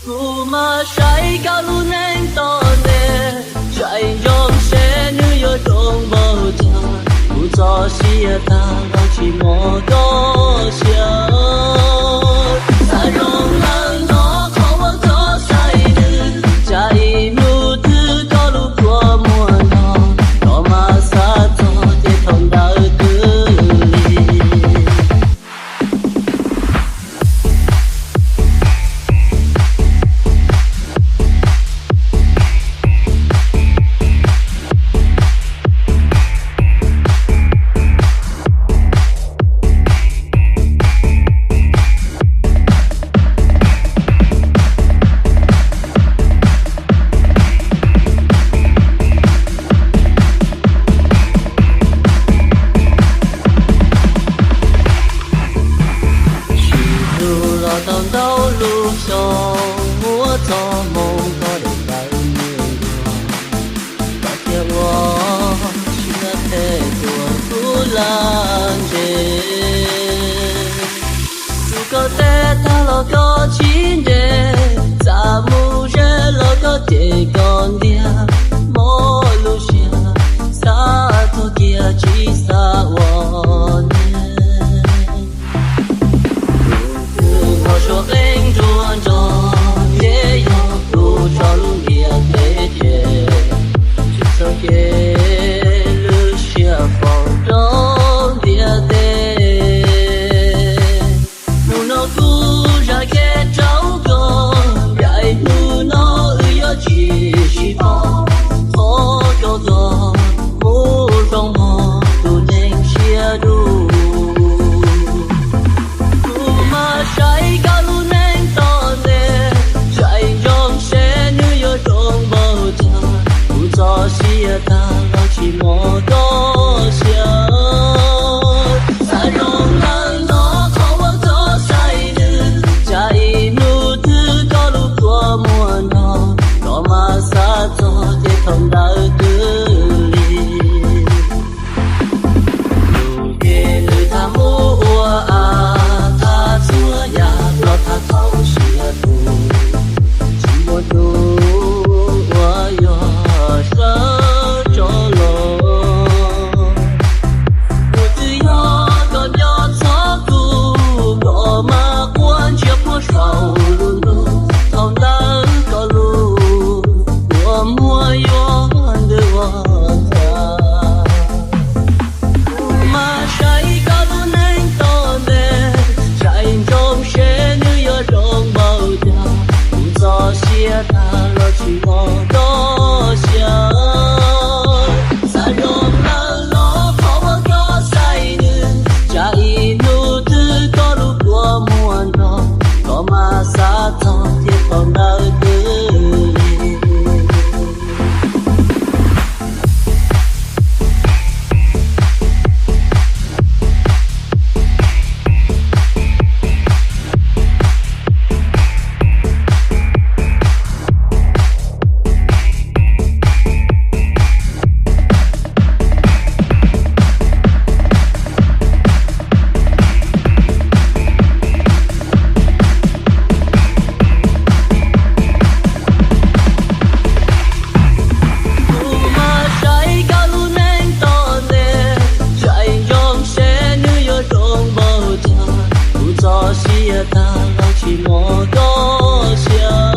Kuv mas saib koj lub neej tom ntej, tseem zoo seb nws yuav zoo npaum cas. Kuv txoj sia tag los tsis muaj koj xyaw. Xav zoo lawm hnov qhov uas koj xaiv nws, tsam ib hnub twg koj lub kua muag no, koj mam xav txog ces thaum ntawd twb lig. Tsis hlub los tau ntau lub xyoo, muab txoj hmoo koj deev ntawm me ntuag, koj thiaj ua siab phem tuaj kuv lawm ntse. Tus koj teb tag los koj tsis nce, txaj mus ze los koj cem koj ntiag, mob lub siab, xav tuag kiag tsis xav ua neeg. Tus twg npog suab qeeb nruab nrog, ntshe yog kuv tso lub ntiaj teb ces, tsis txhob cev lub siab faus rau ntiaj teb. Hnub no kuv zam kev rau koj, ncaim hnub no wb yuav tsis sib pom, thov koj txhob mus zoo mog tus neeg siab dub. Kuv mas saib koj lub neej tom ntej, tseem zoo seb nws yuav zoo npaum cas. Kuv txoj sia tag los tsis muaj koj xyaw. Xav zoo lawm hnov qhov uas koj xaiv nws, tsam ib hnub twg koj lub kua muag no, koj mam xav txog ces thaum ntawd twb lig. Lus ces nws tham mus ua a, tham txhua yam los tham thaum siav tus, tsis muaj tus uas yog sawv rov los. Kuv twb yog koj nco txhob kuv, koj mas quaj ntsiag puag saum lub ntuj, thaum ntawd koj lub kua muag yuav ntws ua cas. Kuv mas saib koj lub neej tom ntej, tseem zoo seb nws yuav zoo npaum cas. Kuv txoj sia tag los tsis muaj koj xyaw. Xav zoo lawm hnov qhov uas koj xaiv nws, tsam ib hnub twg koj lub kua muag no, koj mam xav txog thiab thaum ntawd twb lig. Kuv mas saib koj lub neej tom ntej, tseem zoo seb nws yuav zoo npaum cas. Kuv txoj sia tag los tsis muaj koj xyaw.